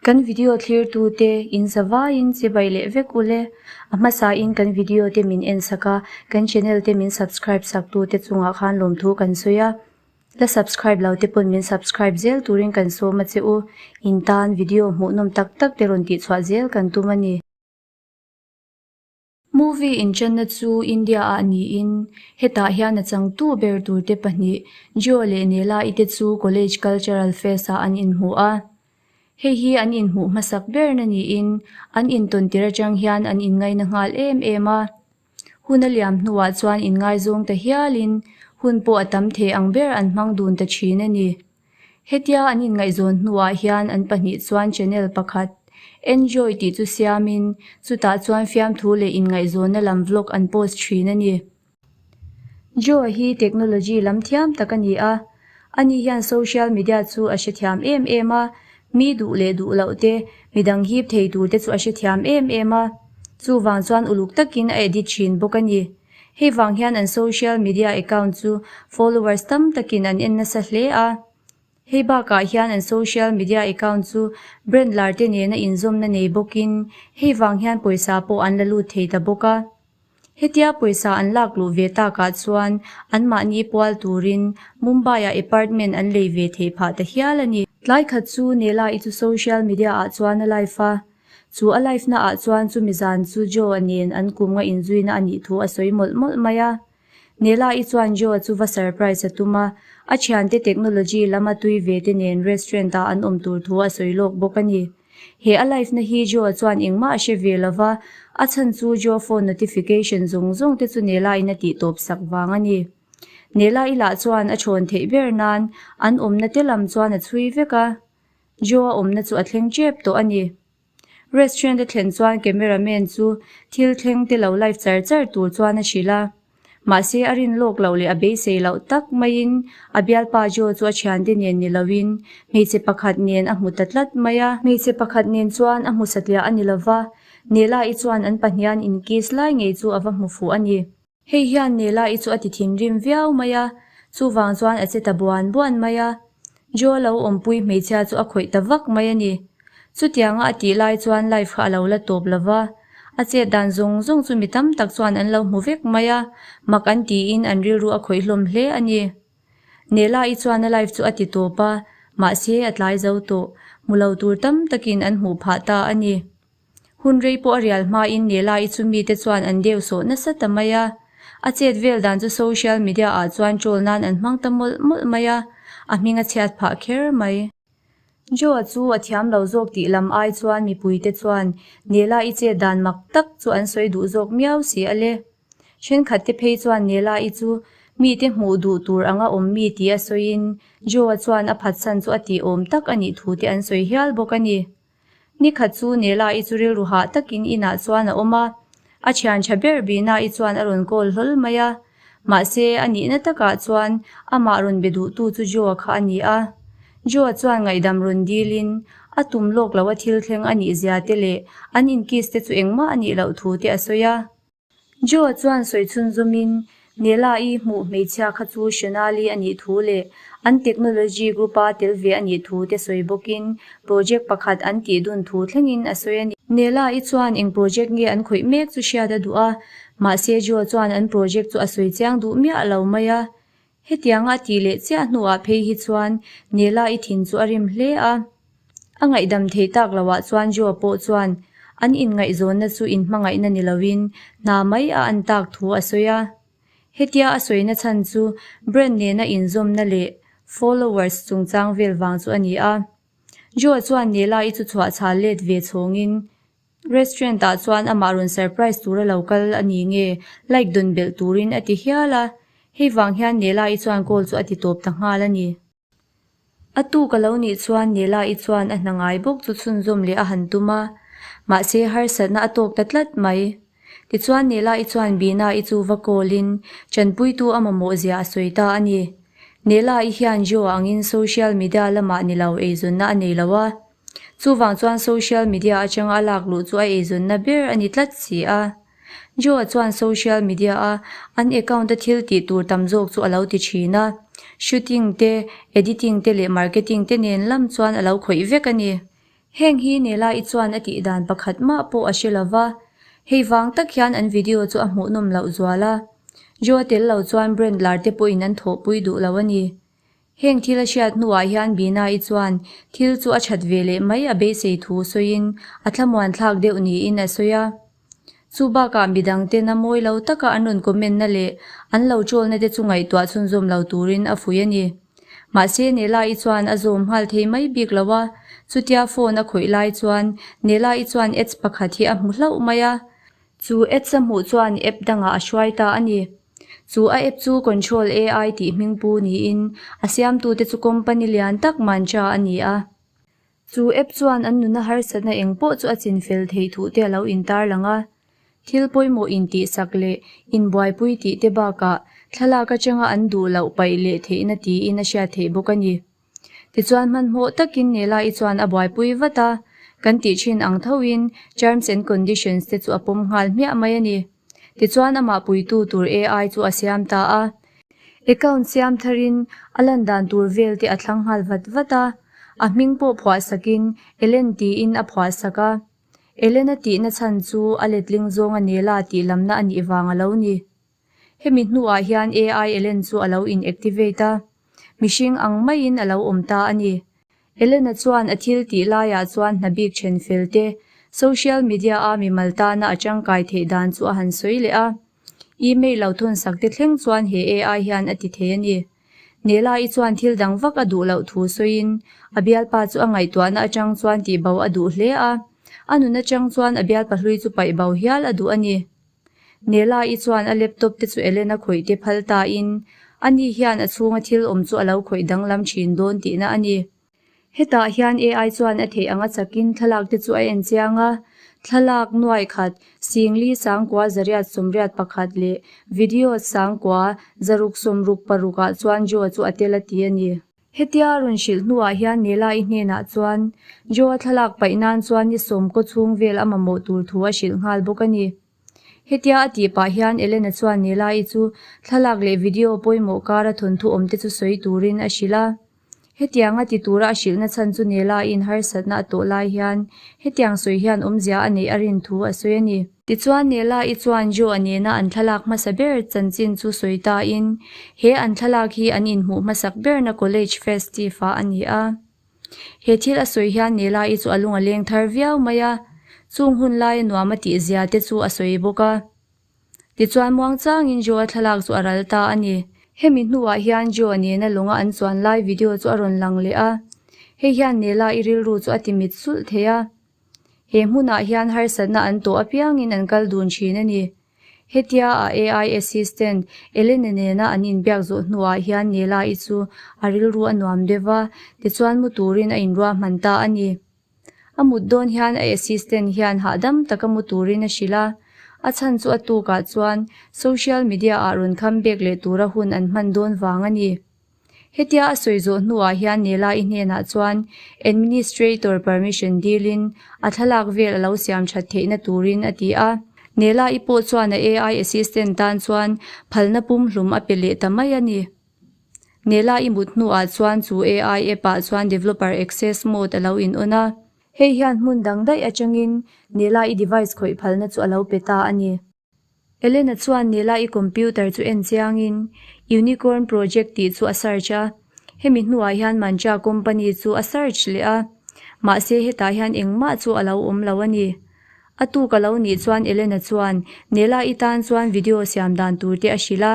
Kan video thlirtute in zavaiin chibai leh vek ule. A hmasain kan video te min en sak a, kan channel te min subscribe sak tute chungah khan lawmthu kan sawi a. La subscribe lo te pawn min subscribe zel turin kan sawm a che u. In tan video hmuhnawm tak tak te rawn tihchhuah zel kan tum a ni. Movie inchanna chu India-ah niin, hetah hian a changtu ber turte pahnih Joe leh Nela-i te chu College Cultural Fest-ah an inhmu a. Hei hi an inhmuh hmasak berna niin, an intawn tir atang hian an inngaina nghal em em a. Hun a liam hnuah chuan inngaizawng ta hialin hun pawh a tam thei ang ber an hmang dun ta thin a ni. Hetia an inngaihzawn hnuah hian an pahnih chuan channel pakhat, Enjoy tih chu siamin, chutah chuan fiamthu leh inngaihzawnna lam vlog an post thin a ni. Joe hi technology lam thiam tak a ni a, ani hian social media chu a hrethiam em em a, mi duh leh duh loh te, midang hip thei tur te chu a hrethiam em em a, chuvang chuan uluk takin a edit thin bawk a ni. Hei vang hian an social media account chu followers tam takin an en nasa hle a. Hei bakah hian an social media account chu brand lar te nena inzawmna nei bawkin hei vang hian pawisa pawh an la lut thei ta bawk a. Hetia pawisa an lak luh ve takah chuan anmahni pual turin Mumbai-ah apartment an lei ve theih phah ta hial a ni. Tlai khat chu Nela-i chu social media-ah chuan a live a. Chu a live na ah chuan chumi zan chu Joe-a nen an kum nga inzuina a nih thu a sawi mawlh mawlh mai a. Nela-i chuan Joe-a chu va surprise a tum a, a thiante technology lama tui ve te nen restaurant ah an awm tur thu a sawi lawk bawk a ni. He a live na hi Joe-a chuan engmah a hre ve lo va, a chhan chu Joe phone notification zawng zawng te chu Nela-in a tih tawp sak vang a ni. Nela-i lah chuan a thawn theih ber nan an awmna te lam chuan a chhui vek a. Joe-a awmna chu a thleng tep tawh a ni. Restaurant a thlen chuan camera man chu thil thleng te lo live char char tur chuan a hrilh a. Mahse a rin lawk loh leh a beisei loh tak maiin a bialpa Joe chu a thiante nen ni loin hmeichhe pakhat nen a hmu ta tlat mai a. Hmeichhe pakhat nen chuan a hmu satliah a ni lova, Nela-i chuan an pahnihan in-kiss lai ngei chu a va hmu fuh a ni. Hei hian Nela-i chu a ti thinrim viau mai a, chuvang chuan a che ta buan buan mai a. Joe lo awmpui hmeichhia chu a khawih ta vak mai a ni. Chutianga a tih lai chuan live kha a lo la tawp lo va, a chet dan zawng zawng chu mi tam tak chuan an lo hmu vek mai a, mak an tiin an rilru a khawih hlawm hle a ni. Nela-i chuan a live chu a ti tawp a, mahse a tlai zo tawh, hmu lo tur tam takin an hmuh phah ta a ni. Hun rei pawh a rial hmain Nela-i chu mite chuan an deu sawh nasa ta mai a. A chet vel dan chu social media ah chuan troll nan an hmang ta mawlh mawlh mai a, a hming a chhiat phah kher mai. Joe-a chu a thiam lo zawk tih lam ai chuan mipuite chuan Nela-i chet dan mak tak chu an sawi duh zawk miau si a le. Thenkhat te phei chuan Nela-i chu mite hmuh duh tur anga awm mi tih a sawiin Joe-a chuan a phatsan chu a tih awm tak a nih thu te an sawi hial bawk a ni. Nikhat chu Nela-i chu rilru hah takin inah chuan a awm a, a thian tha ber Bina-i chuan a rawn call hlawl mai a. Mahse, a nihna takah chuan amah rawn be duhtu chu Joe-a kha a ni a. Joe-a chuan ngaihdam rawn dilin a tum lawk loh a thil thleng a nih zia te leh an inkiss te chu engmah a nih loh thu te a sawi a. Joe chuan sawi chhunzawmin, Nela-i hmuh hmeichhia kha chu Shonali a nih thu leh an technology group-a tel ve a nih thu te sawi bawkin project pakhat an tih dun thu thlengin a sawi a ni. Nela-i chuan eng project nge an khawih mek chu hriat a duh a, mahse Joe chuan an project chu a sawi chiang duh miah lo mai a. Hetianga a tih leh chiah hnuah phei hi chuan Nela-i thin chu a rim hle a. A ngaihdam thei tak loah chuan Joe pawh chuan an inngaihzawnna chu inhmangaihna ni loin hna mai a an tak thu a sawi a. Hetia a sawina chhan chu brand nena inzawmna leh followers chungchang vel vang chu a ni a. Joe chuan Nela-i chu chhuahchhal let ve chhawngin Restaurant ah chuan amah rawn surprise tura lo kal a ni nge like dawn belh turin a ti hial a, hei vang hian Nela-i chuan call chu a ti tawp ta nghal a ni. A tuk a lo nih chuan Nela-i chuan a hna ngai bawk chu chhunzawm leh a han tum a, mahse harsatna a tawk ta tlat mai. Tichuan Nela-i chuan Bina-i chu va call in tanpuitu a mamawh zia a sawi ta a ni. Nela-i hian Joe-a angin social media lamah ni lo eizawnna a nei lo a. Chuvang chuan social media atanga a lak luh chu a eizawnna ber a ni tlat si a. Joe-a chuan social media a an account a thil tih tur tam zawk chu a lo ti thin a. Shooting te, editing te leh marketing te nen lam chuan a lo khawih vek a ni. Heng hi Nela-i chuan a tih dan pakhat mah pawh a hre lo va, hei vang tak hian an video chu a hmuhnawm loh zual a. Joe-a tel lo chuan brand lar te pawhin an thawhpui duh lo a ni. Heng thil a hriat hnuah hian Bina-i chuan thil chu a that ve leh mai a beisei thu sawiin a thlamuan thlak deuh niin a sawi a. Chu bakah midang tena mawi lo taka an rawn comment na leh an lo troll na te chu ngaihtuah chhunzawm lo turin a fuih a ni. Mahse Nela-i chuan a zawm nghal thei mai bik lo a, chutia phone a khawih lai chuan Nela-i chuan ads pakhat hi a hmu hlauh mai a. Chu ads a hmuh chuan app dangah a hruai ta a ni. Chu a app chu Control AI tih hmingpu niin a siamtute chu company lian tak Mantra a ni a. Chu app chuan an nuna harsatna eng pawh chu a chinfel theih thuh te a lo intar lang a. Thil pawimawh intihsak leh inbuaipui tih te bakah thlalak atanga an duh loh paih leh theihna tiin a hriat theih bawk a ni. Tichuan hmanhmawh takin Nela-i chuan a buaipui vat a, kan tih thin ang thoin terms and conditions te chu a pawm nghal hmiah mai a ni. Tichuan amah puitu tur AI chu a siam ta a. Account siam tharin a lan dan tur vel te a thlang nghal vat vat a, a hming pawh phuah sakin Ellen tiin a phuah sak a. Ellen a tihna chhan chu a letling zawnga Nela tih lamna a nih vang a lo ni. Hemi hnuah hian AI Ellen chu a lo in activate a, mihring ang maiin a lo awm ta a ni. Elena chuan a thil tih laiah chuan hna bik then fel te, social media a mimal tana a tangkai theih dan chu a han sawi leh a. Email lo thawn sak te thleng chuan he AI hian a ti thei a ni. Nela-i chuan thil dang vak a duh loh thu sawiin a bialpa chu a ngaihtuahna atang chuan tihbo a duh hle a, a nun atang chuan a bialpa hlui chu paihbo hial a duh a ni. Nela-i chuan a laptop te chu Elena khawih te phal ta in, ani hian a chhunga thil awm chu a lo khawih danglam thin dawn tihna a ni. Hetah hian AI chuan a theih anga chakin thlalak te chu a en chiang a, thlalak nuai khat, singli sangkua zariat sawmriat pakhat leh video sangkua zaruk sawmruk paruk ah chuan Joe chu a tel a ti a ni. Hetia a rawn hrilh hnuah hian Nela-i hnenah chuan Joe-a thlalak paih nan chuan ni sawm kaw chhung vel a mamawh tur thu a hrilh nghal bawk a ni. Hetia a tih pah hian Elena chuan Nela-i chu thlalak leh video pawimawh kara thawnthu awm te chu sawi turin a hrilh a. Hetianga ti tura a hrilhna chhan chu Nela-in harsatna a tawh lai hian hetiang sawi hian awmzia a neih a rin thu a sawi a ni. Tichuan Nela-i chuan Joe-a nena an thlalak hmasa ber chanchin chu sawi tain, he an thlalak hi an inhmuh hmasak berna college festive-ah a ni a. He thil a sawi hian Nela-i chu a lung a leng thar viau mai a, chung hun laia nuam a tih zia te chu a sawi bawk a. Tichuan muangchangin Joe-a thlalak chu a ral ta a ni. Hemi hnuah hian Joe-a nena lawnga an chuan lai video chu a rawn lang leh a, hei hian Nela-i rilru chu a ti mit sulh thei a. He hmunah hian harsatna an tawh apiangin an kal dun thin a ni. Hetia a AI assistant Elena nena an inbiak zawh hnuah hian Nela-i chu a rilru a nuam deuh va, tichuan mu turin a inruahman ta a ni. A mut dawn hian a assistant hian hahdam taka mu turin a hrilh a, a chhan chu a tukah chuan social media-ah rawn comeback leh tura hun an hman dawn vang a ni. Hetia a sawi zawh hnuah hian Nela-i hnenah chuan Administrator permission dilin a thlalak vel a lo siam that theihna turin a ti a. Nela-i pawh chuan a AI assistant tan chuan phalna pumhlum a pe leh ta mai a ni. Nela-i mut hnuah chuan chu AI app-ah chuan developer access mode a lo in on a. Hei hian hmun dang daih atangin Nela-i device khawih phalna chu a lo pe ta a ni. Elena chuan Nila-i computer chu en chiangin Unicorn Project tih chu a search a, hemi hnuah hian Mantra company chu a search leh a, mahse hetah hian engmah chu a lo awm lo a ni. A tuk a lo nih chuan Elena chuan Nila-i tan chuan video siam dan tur te a hrilh a.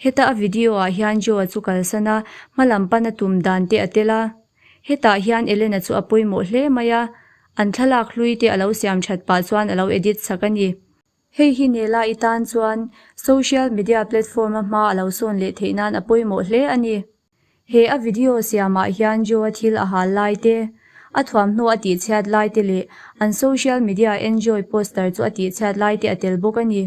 Heta a video ah hian Joe-a chu kalsan a, hmalam pan a tum dan te a tel a. Hetah hian Elena chu a pawimawh hle mai a, an thlalak hlui te a lo siam that pah chuan a lo edit sak a ni. Hei hi Nela-i tan chuan social media platform a hma a lo sawn leh theih nan a pawimawh hle a ni. He a video siamah hian Joe-a thil a hal lai te, a thuamhnaw a tihchhiat lai te leh an social media enjoy poster chu a tihchhiat lai te a tel bawk a ni.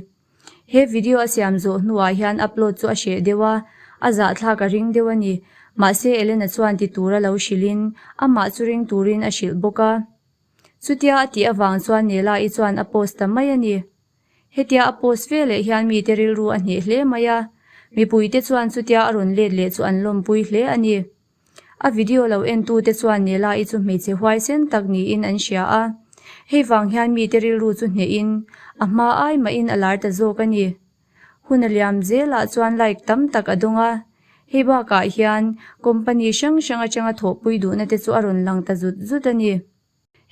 He video a siam zawh hnuah hian upload chu a hreh deuh a, a zahthlak a ring deuh a ni. Mahse Elena chuan ti tura lo hrilhin amah chu ring turin a hrilh bawk a. Chutia a tih avang chuan Nela-i chuan a post ta mai a ni. Hetia a post ve leh hian mite rilru a hneh hle mai a, mipuite chuan chutia a rawn let leh chu an lawmpui hle a ni. A video lo entute chuan Nela-i chu hmeichhe huaisen tak niin an hria a. Hei vang hian mite rilru chu hnehin a hma ai mahin a lar ta zawk a ni. Hun a liam zelah chuan like tam tak a dawng a. Hei bakah hian company hrang hrang atanga thawhpui duhna te chu a rawn lang ta zut zut a ni.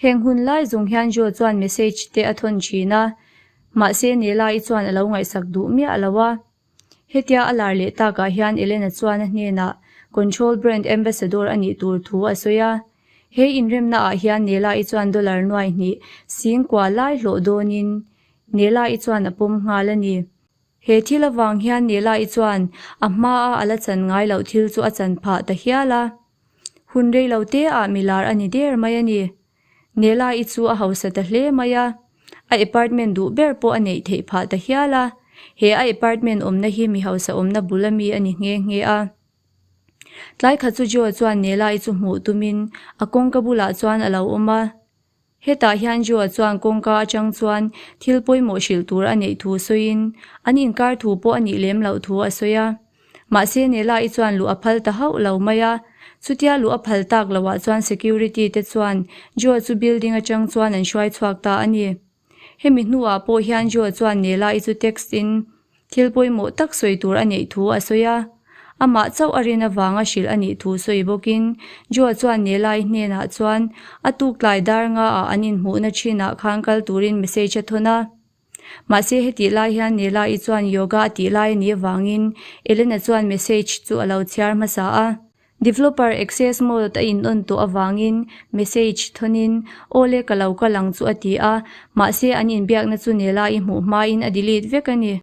Heng hun lai zawng hian Joe chuan message te a thawn thin a, mahse Nela-i chuan a lo ngaihsak duh miah lo a. Hetia a lar leh takah hian Elena chuan a hnenah Control Brand Ambassador a nih tur thu a sawi a. He inremna ah hian Nela-i chuan dollar nuai hnih sing kua lai hlawh dawnin Nela-i chuan a pawm nghal a ni. He thil avang hian Nela-i chuan a hmaa a la chan ngai loh thil chu a chan phah ta hial a. Hun rei lo te ah mi lar a ni der mai a ni. Nela-i chu a hausa ta hle mai a, a apartment duh ber pawh a neih theih phah ta hial a, he a apartment awmna hi mi hausa awmna bul ami a ni nghe nghe a. Tlai khat chu Joe chuan Nela-i chu hmuh tumin a kawngka bulah chuan a lo awm a. Hetah hian Joe chuan kawngka atang chuan thil pawimawh hrilh tur a neih thu sawiin an inkar thu pawh a nih lem loh thu a sawi a. Mahse Nela-i chuan luh a phal ta hauh lo mai a, chutia luh a phal tak loah chuan security te chuan Joe chu building atang chuan an hruai chhuak ta a ni. Hemi hnuah pawh hian Joe chuan Nela-i chu text in thil pawimawh tak sawi tur a neih thu a sawi a. Amah chauh a rin avanga hrilh a nih thu sawi bawkin Joe chuan Nela-i hnenah chuan a tuk tlai dar nga ah an inhmuhna thinah khan kal turin message a thawn a. Mahse hetih lai hian Nela-i chuan yoga a tih lai a nih avangin Elena chuan message chu a lo chhiar hmasa a. Developer access mode a in on tawh avangin message thawnin Aw le ka lo kal ang chu a ti a, mahse an inbiakna chu Nela-i hmuh hmain a delete vek a ni.